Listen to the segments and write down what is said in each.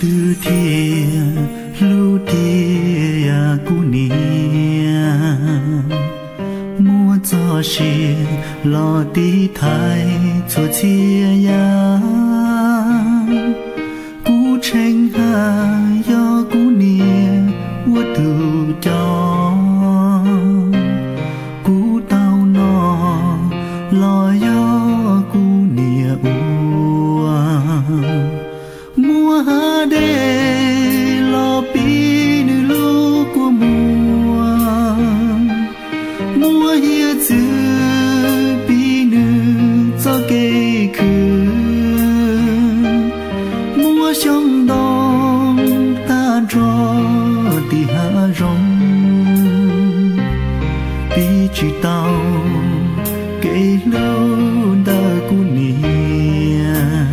Twb thiaj hlub tiag kuv niam, muab txoj sia los tiv thaiv txhua txhia yam. Kuv tshee haj yog kuv niam ua tus coj, kuv tau noj los yog kuv niam ua. Muab hav dej los pib nws lub kua muag, muab hiav txwv pib nws txoj kev khwv, muab xyoob ntoo tag nrho tim hav zoov, piv tsis tau kev hlub ntawm kuv niam.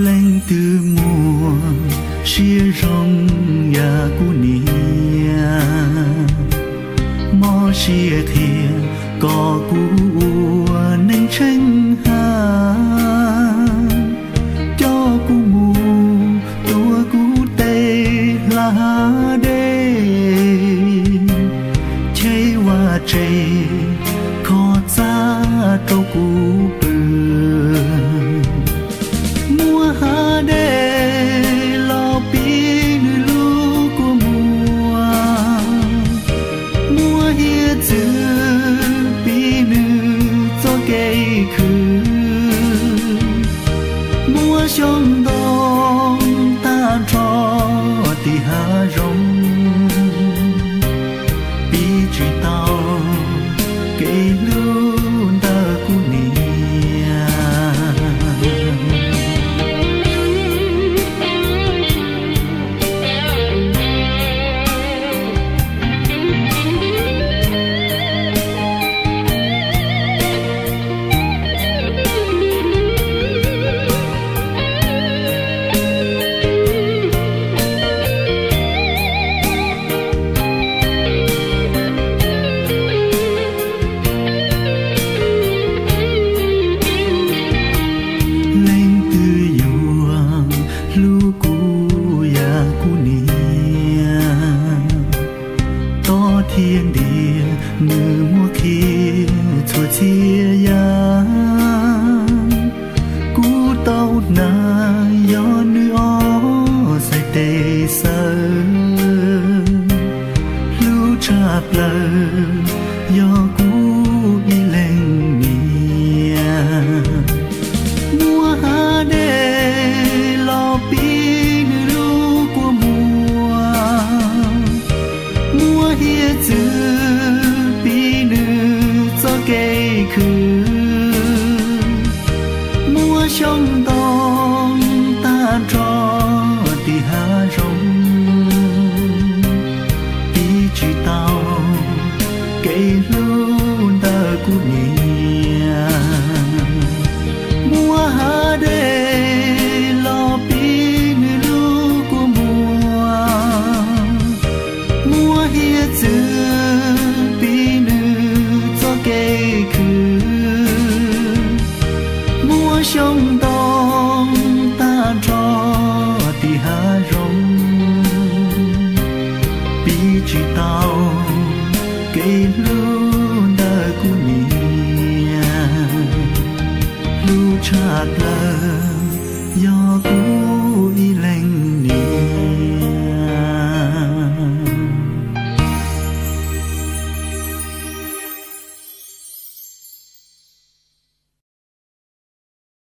Leej twg muaj siab zoo yam kuv niam, mob siab qhia kom kuv ua neeg tsheej haj, coj kuv mus tuav kuv tej hla dej, cheb vaj tse kho txaj rau kuv pw. Muab hav dej los pib nws lub kua muag, muab hiav txwv pib nws txoj kev khwv, muab xyoob ntoo tag nrho tim hav zoov, piv tsis tau kev hlub ntawm kuv niam. Leej twg yuav hlub kuv yam kuv niam, tob thiab ntiag nws muab qhia txhua txhia yam. Kuv tau hnav yog nws ob txhais tes xawb, hlub tshaj plaws yog kuv ib leeg niam. Muab hav dej los pib nws lub kua muag, muab hiav txwv pib nws txoj kev khwv, muab xyoob ntoo tag nrho tim hav zoov, piv tsis tau kev hlub ntawm kuv niam. Muab hav dej los pib nws lub kua muag, muab hiav txwv pib nws txoj kev khwv, muab xyoob ntoo tag nrho tim hav zoov, piv tsis tau kev hlub ntawm kuv niam. Hlub tshaj plaws yog kuv